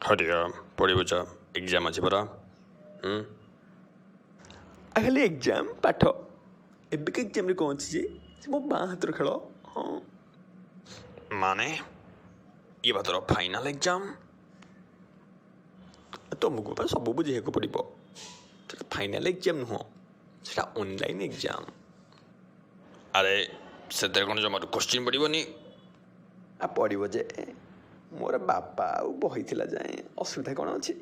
ହରିଆ, ପଢ଼ିବୁ ଯା, ଏକ୍ଜାମ୍ ଅଛି ପରା। ଖାଲି ଏକ୍ଜାମ୍ ପାଠ, ଏବେକା ଏକ୍ଜାମ୍ରେ କ'ଣ ଅଛି ଯେ? ସେ ମୋ ବାଁ ହାତର ଖେଳ। ହଁ। ମାନେ ଇଏ ବା ତୋର ଫାଇନାଲ୍ ଏକ୍ଜାମ୍। ତୁମକୁ ବା ସବୁ ବୁଝେଇବାକୁ ପଡ଼ିବ। ସେଟା ଫାଇନାଲ୍ ଏକ୍ଜାମ୍ ନୁହଁ, ସେଟା ଅନଲାଇନ୍ ଏକ୍ଜାମ୍। ଆରେ, ସେଥିରେ କ'ଣ ଜମାରୁ କୋଶ୍ଚିନ୍ ପଡ଼ିବନି? ଆଉ ପଡ଼ିବ ଯେ, ମୋର ବାପା ଆଉ ବହି ଥିଲା ଯାଏଁ ଅସୁବିଧା କ'ଣ ଅଛି?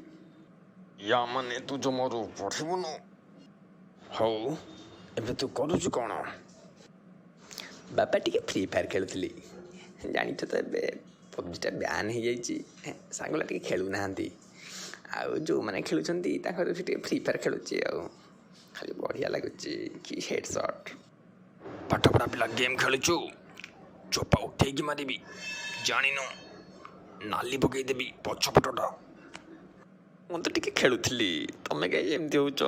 ୟା ମାନେ ତୁ ଜମାରୁ ପଢ଼ିବୁନୁ? ହଉ, ଏବେ ତୁ କରୁଛୁ କ'ଣ? ବାପା, ଟିକେ ଫ୍ରି ଫାୟାର୍ ଖେଳୁଥିଲି। ଜାଣିଛ ତ, ଏବେ ପବଜିଟା ବ୍ୟାନ୍ ହେଇଯାଇଛି, ସାଙ୍ଗଲା ଟିକେ ଖେଳୁନାହାନ୍ତି। ଆଉ ଯେଉଁମାନେ ଖେଳୁଛନ୍ତି, ତାଙ୍କର ସେ ଟିକେ ଫ୍ରି ଫାୟାର୍ ଖେଳୁଛି। ଆଉ ଖାଲି ବଢ଼ିଆ ଲାଗୁଛି କି ହେଡ଼୍ ସଟ୍। ପାଠପଢ଼ା ପିଲା ଗେମ୍ ଖେଳୁଛୁ? ଚୋପା ଉଠେଇକି ମାରିବି, ଜାଣିନୁ? ନାଲି ପକେଇଦେବି ପଛ ପଟଟା। ମୁଁ ତ ଟିକେ ଖେଳୁଥିଲି, ତମେ କାହିଁ ଏମିତି ହେଉଛ?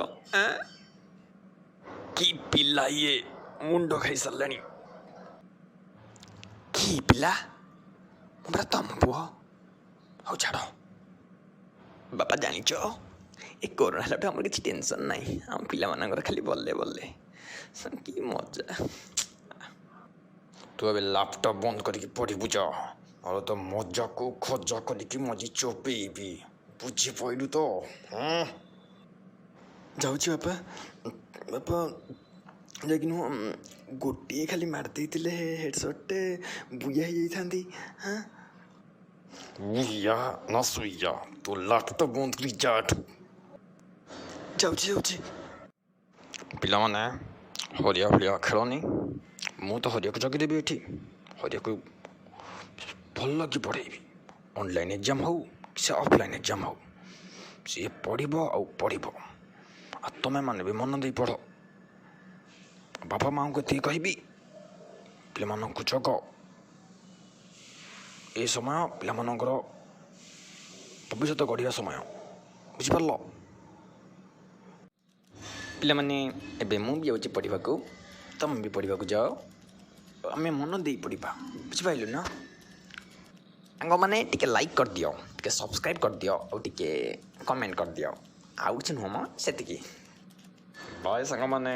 କି ପିଲା ଇଏ, ମୁଣ୍ଡ ଖାଇସାରିଲାଣି। କି ପିଲା? ମୁଁ ପରା ତମ ପୁଅ। ହଉ ଛାଡ଼। ବାପା, ଜାଣିଛ, ଏ କରୋନା ହେଲାଠୁ ଆମର କିଛି ଟେନସନ୍ ନାହିଁ। ଆମ ପିଲାମାନଙ୍କର ଖାଲି ବଲେ ବଲେ, କି ମଜା। ତୁ ଏବେ ଲାପଟପ୍ ବନ୍ଦ କରିକି ପଢ଼ିବୁ ଯା, ନହେଲେ ତ ମଜାକୁ ଖଜା କରିକି ମଜି ଚୋପେଇବି, ବୁଝିପାରିଲୁ ତ? ହଁ। ଯାଉଛି ବାପା। ବାପା, ଯାଇକି ନୁହଁ, ଗୋଟିଏ ଖାଲି ମାରି ଦେଇଥିଲେ ହେଡ଼ସଟ୍ଟେ, ବୁଇଆ ହେଇଯାଇଥାନ୍ତି। ହଁ। ବୁଇଆ ନା ଶୋଇଆ, ତୁ ଲାପଟପ୍ ବନ୍ଦ କରି ଯା ଏଠୁ। ଯାଉଛି, ଯାଉଛି। ପିଲାମାନେ, ହରିଆ ଫଳିଆ ଖେଳନି। ମୁଁ ତ ହରିଆକୁ ଜଗିଦେବି ଏଠି, ହରିଆକୁ ଭଲ କି ପଢ଼େଇବି। ଅନଲାଇନ୍ ଏକ୍ଜାମ୍ ହଉ କି ସେ ଅଫଲାଇନ୍ ଏକ୍ଜାମ୍ ହଉ, ସିଏ ପଢ଼ିବ ଆଉ ପଢ଼ିବ। ଆଉ ତୁମେମାନେ ବି ମନ ଦେଇ ପଢ଼। ବାପା ମାଆଙ୍କୁ ଏତିକି କହିବି, ପିଲାମାନଙ୍କୁ ଜଗ। ଏ ସମୟ ପିଲାମାନଙ୍କର ଭବିଷ୍ୟତ ଗଢ଼ିବା ସମୟ, ବୁଝିପାରିଲ? ପିଲାମାନେ, ଏବେ ମୁଁ ବି ଯାଉଛି ପଢ଼ିବାକୁ, ତମେ ବି ପଢ଼ିବାକୁ ଯାଅ। ଆମେ ମନ ଦେଇ ପଢ଼ିବା, ବୁଝିପାରିଲୁ ନା? ସାଙ୍ଗମାନେ, ଟିକେ ଲାଇକ୍ କରିଦିଅ, ଟିକେ ସବସ୍କ୍ରାଇବ୍ କରିଦିଅ ଆଉ ଟିକେ କମେଣ୍ଟ କରିଦିଅ। ଆଉ କିଛି ନୁହଁ ମ, ସେତିକି। ବାଏ ସାଙ୍ଗମାନେ।